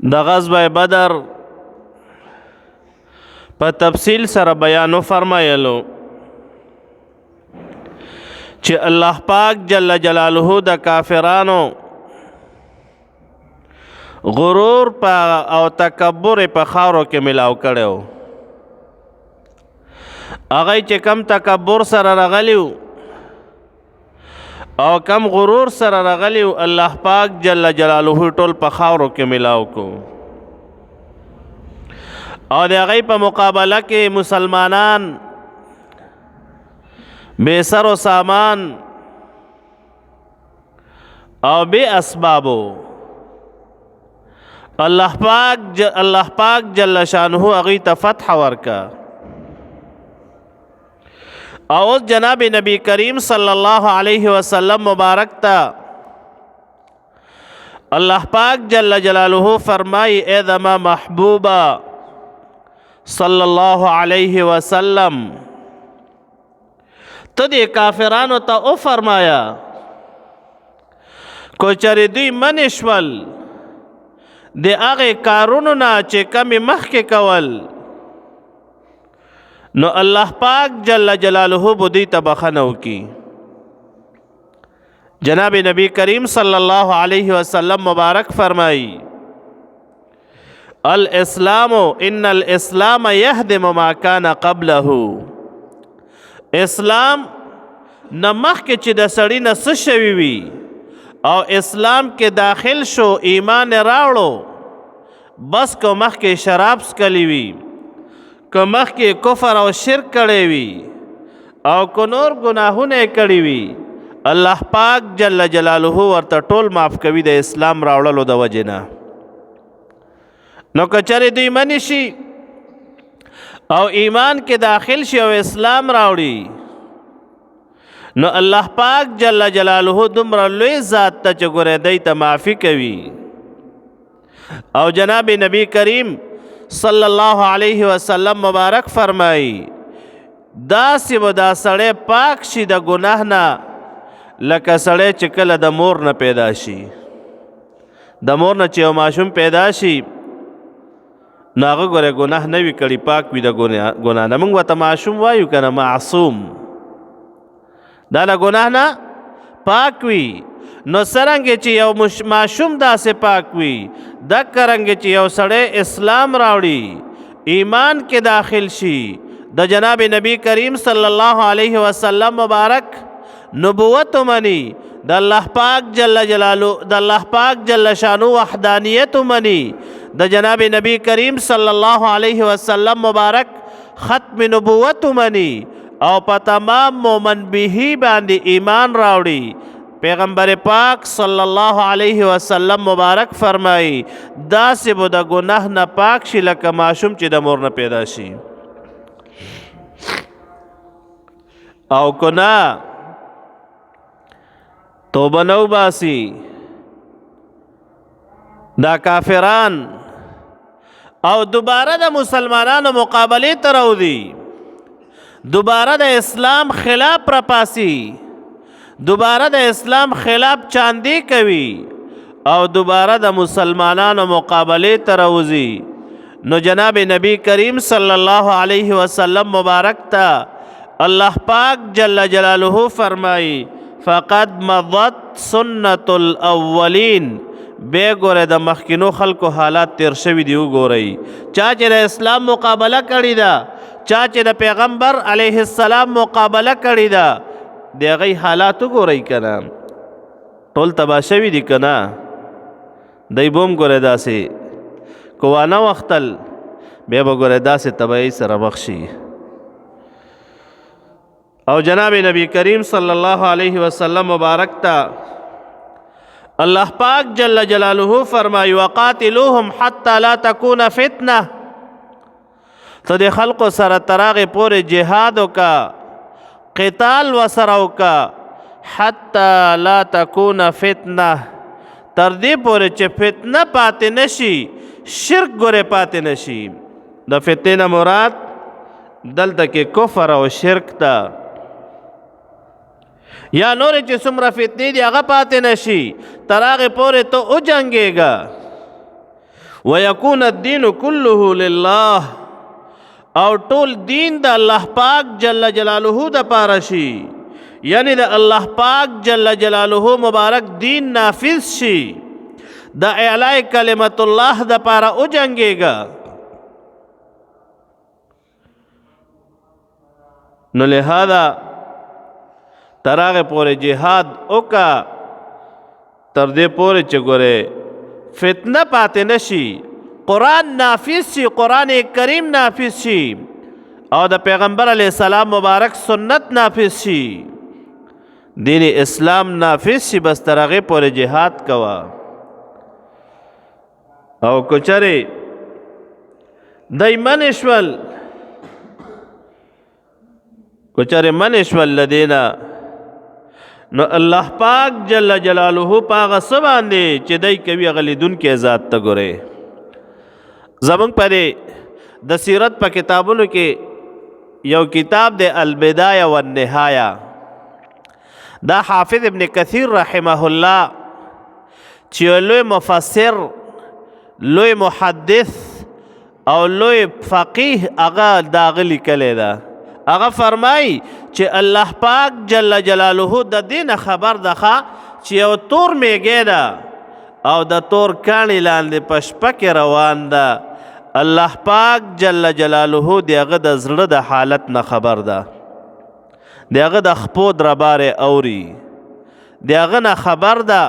د غزوه بدر په تفصیل سره بیان فرمایلو چې الله پاک جل جلاله د کافرانو غرور په او تکبر په خاورو کې ملاو کړو. هغه چې کم تکبر سره راغلیو او کم غرور سره راغلیو، الله پاک جل جلاله ټول په خاورو کې ملاو کو. او د هغې په مقابله کې مسلمانان بے سر و سامان او بے اسبابو، الله پاک جل شانه هغه ته فتح ورکا. او اوس جناب نبی کریم صلی الله علیه وسلم مبارک ته الله پاک جل جلاله فرمای، اے زما محبوبا صلی الله علیه وسلم، ته دې کافرانو ته او فرمایا، کو چرې دوی منې شول د هغې کارونو نه چې کمې مخکې کول، نو الله پاک جل جلاله به دوی ته بخښنه وکړي. جناب نبی کریم صلی الله علیه وسلم مبارک فرمایي، الاسلام ان الاسلام يهدم ما كان قبله. اسلام نه مخکې چې د سړي نه څه شوي وي او اسلام کې داخل شو، ایمان راوړو، بس که مخکې شراب څکلی وي، که مخکې کفر او شرک کړی وي او که نور ګناهونه یې کړي وي، الله پاک جل جلاله ورته ټول معاف کوي د اسلام راوړلو د وجې نه. نو که چېرې دوی منې شي او ایمان کې داخل شي او اسلام راوړي، نو الله پاک جل جلاله دومره لوی ذات ته چې ګوره دی ته معافي کوي. او جناب نبی کریم صلی الله علیه وسلم مبارک فرمایي، داسې به دا سړی پاک شي د ګناه نه لکه سړی چې کله د مور نه پیدا شي. د مور نه چې یو ماشوم پیدا شي، نو هغه ګوره ګناه نه وي کړي، پاک وي د ګناه نه. موږ ورته ماشوم وایو که نه، معصوم، دا له ګناه نه پاک وي. نو څرنګه چې یو ماشوم داسې پاک وي، دکه رنګه چې یو سړی اسلام راوړي، ایمان کې داخل شي، د جناب نبی کریم صلی الله علیه وسلم مبارک نبوت ومني، د الله پاک جل جلاله د الله پاک جل شانو وحدانیت ومني، د جناب نبی کریم صلی الله علیه وسلم مبارک ختم نبوت ومني او په تمام مومن به باندې ایمان راوړي، پیغمبر پاک صلی الله علیه وسلم مبارک فرمایي، داسې به د ګناه نه پاک شي لکه ماشوم چې د مور نه پیدا شي. او کنا توبه نه وباسي دا کافران او دوباره د مسلمانانو مقابله ته راوځي، دوباره د اسلام خلاف راپاسي، دوباره د اسلام خلاف چاندې کوي او دوباره د مسلمانانو مقابله ته راوځي، نو جناب نبی کریم صلی الله علیه وسلم مبارک ته الله پاک جل جلاله فرمایي، فقد مضت سنت الاولین. به ګوره د مخکینو خلکو حالات تیر شوي دي، وګورئ چا چې د اسلام مقابله کړې ده، چا چې د پیغمبر علیه السلام مقابله کړې ده، د هغې حالات وګورئ که نه، ټول تباه شوي دي که نه. دی به هم ګوره داسې که وانه وختل، بیا به ګوره داسې تباهۍ سره مخ شي. او جناب نبی کریم صلی الله علیه وسلم مبارک ته الله پاک جل جلاله فرمایي، وقاتلوهم حتی لا تکون فتنه. ته د خلقو سره تر هغې پورې جهاد وکړه، قتال وسره وکړه، حتی لا تکون فتنه، تر دې پورې چې فتنه پاتې نشي، شرک ګورې پاتې نشي. د فتنې نه مراد دلته کې کفر او شرک ته، یا نورې چې څومره فتنې دي هغه پاتې نشي، تر هغې پورې ته وجنګېږه. ويكون الدين كله لله، او ټول دین د الله پاک جل جلاله د پاره شي، یعنی د الله پاک جل جلاله مبارک دین نافذ شي، د اعلاء کلمت الله د پاره او جنگيږي. نو لہذا تراغه پورې جهاد وکا تر دې پورې چې ګوره فتنه پاتې نشي، قرآن نافذ شي، قرآن کریم نافذ شي، او د پیغمبر علی السلام مبارک سنت نافذ شي، دین اسلام نافذ شي، بس تر هغې پورې جهاد کوه. او کچرې دی منې شول، کچرې منې شول له دې نه، نو الله پاک جل جلاله په هغه څه باندې چې دی کوي هغه لیدونکی ذات ته ګورې. زمونږ په دې د سیرت په کتابونو کې یو کتاب دی البدایه والنهایه، دا حافظ ابن کثیر رحمه الله چې لوی مفسر، لوی محدث او لوی فقیه هغه داغه لیکلی ده. هغه فرمایي چې الله پاک جل جلاله د دې نه خبر ده چې یو تور میږی ده او د تور کاڼي لاندې په شپه کې روان ده، الله پاک جل جلاله د هغه د زړه د حالت نه خبر ده، د هغه د خپو دربارې اوري، د هغه نه خبر ده.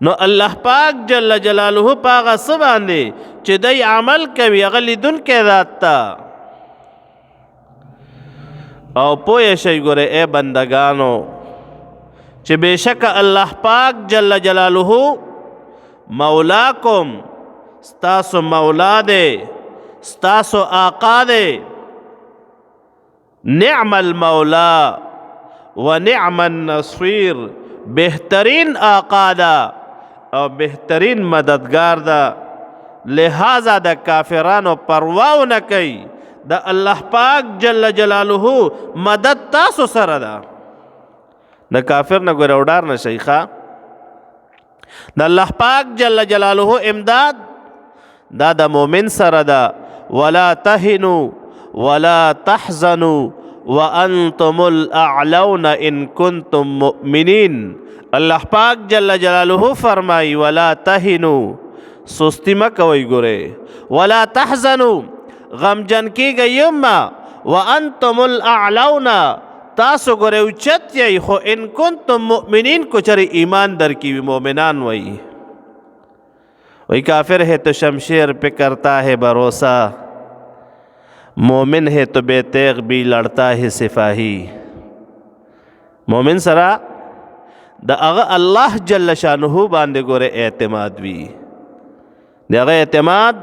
نو الله پاک جل جلاله په هغه څه باندې چې دی عمل کوي هغه لیدونکی ذات ته. او پوه شئ ګوره ای بندګانو چې بېشکه الله پاک جل جلاله مولاکم، ستاسو مولا دی، ستاسو آقا دی. نعم المولا ونعم النصير، بهترین آقا ده او بهترین مددگار ده. لہذا د کافرانو پروا نه کوي، د الله پاک جل جلاله مدد تاسو سره ده. د کافر نه ګوره وډار نه شي ښه. د الله پاک جل جلاله امداد دا د مؤمن سره ده. ولا تهنوا ولا تحزنوا وانتم الاعلون ان کنتم مؤمنین. الله پاک جل جلاله فرمای ولا تهنوا، سستی مه کوئ ګورئ، ولا تحزنوا، غمجن کیږئ مه، وانتم الاعلون، تاسو ګورئ اوچت یئ، خو ان کنتم مؤمنین، کو چرې ایمان درکې وي، مؤمنان وایي. وی کافر ہے تو شمشیر پہ کرتا ہے بھروسہ، مومن ہے تو بے تیغ بھی لڑتا ہے سفاہی. مومن سره د هغه الله جل شانه باندې ګوره اعتماد وي، د هغه اعتماد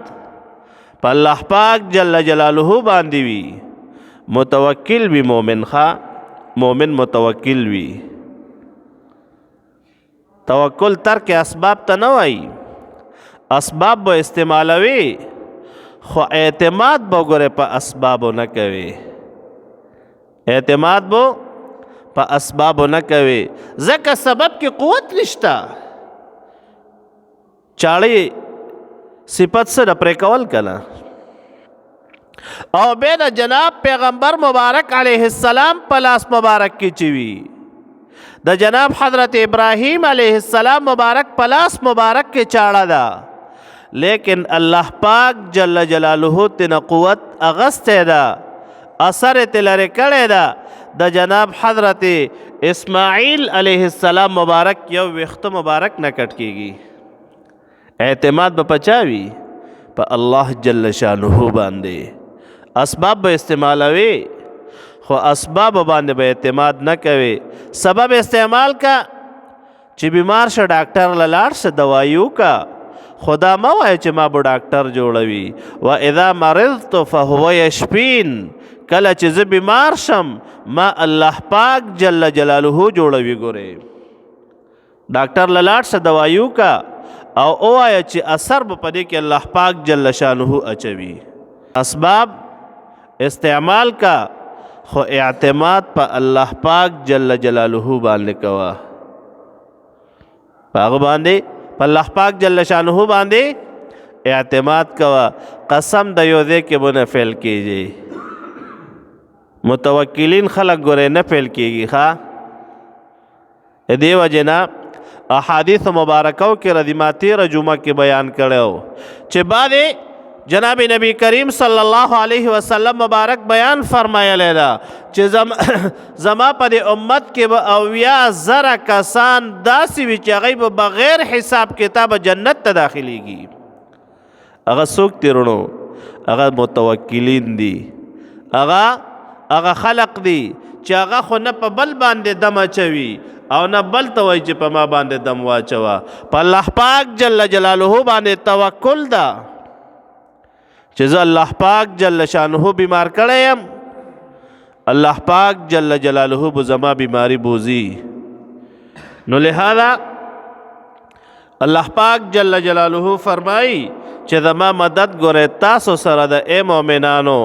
په الله پاک جل جلاله باندې وي، متوکل وي مومن. ښه مومن متوکل وي. توکل ترک اسباب ته نه وایي، اسباب به استعمالوي خو اعتماد به ګوره په اسبابو نه کوي، اعتماد به په اسبابو نه کوي، ځکه سبب کې قوت نشته. چاړې صفت سره پرې کول کنه. او بیا د جناب پیغمبر مبارک علیه السلام په لاس مبارک کې چې وي، د جناب حضرت ابراهیم علیه السلام مبارک په لاس مبارک کې چاړه ده، لیکن الله پاک جل جلاله تنه قوت اغستی ده، اثر یې ترې لرې کړی ده. د جناب حضرت اسماعیل علیه السلام مبارک یو ویښته مبارک نه کټ کیږي. اعتماد به پچا وي؟ په الله جل شانه باندې. اسباب به استعمالوي خو اسباب باندې به اعتماد نه کوي. سبب استعمال کا چې بیمار شه ډاکټر له لاړ شه دوایي وکړه، خدا مه وایه چې ما به ډاکټر جوړوي. و اذا مرضت فهو یشفین، کله چې زه بیمار شم ما الله پاک جل جلاله جوړوي. ګورې ډاکټر له لاړ شه دوایي وکړه او ووایه چې اثر به په دې کې الله پاک جل شانه اچوي. اسباب استعمال کا خو اعتماد په الله پاک جل جلاله باندې کوه، په هغه باندې، په الله پاک جل شانه باندې اعتماد کوه، قسم د یو ځای کې به نه فیل کیږي. متوکلین خلک ګورې نه فیل کیږي. ښه، دې وجې نه احادیث مبارکو کې رضی ما تیره جمعه کې بیان کړو چې بعد جناب نبی کریم صلی الله علیه وسلم مبارک بیان فرمایلی ده چې زما په دې امت کې به 70,000 کسان داسې وي چې هغوی به بغیر حساب کتابه جنت ته داخلیږي. هغه څوک دي وروڼو؟ هغه متوکلین دي، هغه خلق دي چې هغه خو نه په بل باندې دم اچوي او نه بل ته وایي چې په ما باندې دم واچوه. په الله پاک جل جلاله باندې توکل ده چې زه الله پاک جل شانه بیمار کړی یم، الله پاک جل جلاله به زما بیماری بوزي. نو لهذا الله پاک جل جلاله فرمایي چې زما مدد ګوره تاسو سره د، ای مؤمنانو،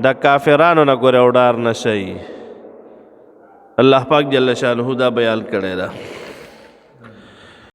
د کافرانو نه ګوره وډار نشئ. الله پاک جل شانه دا بیان کړی ده.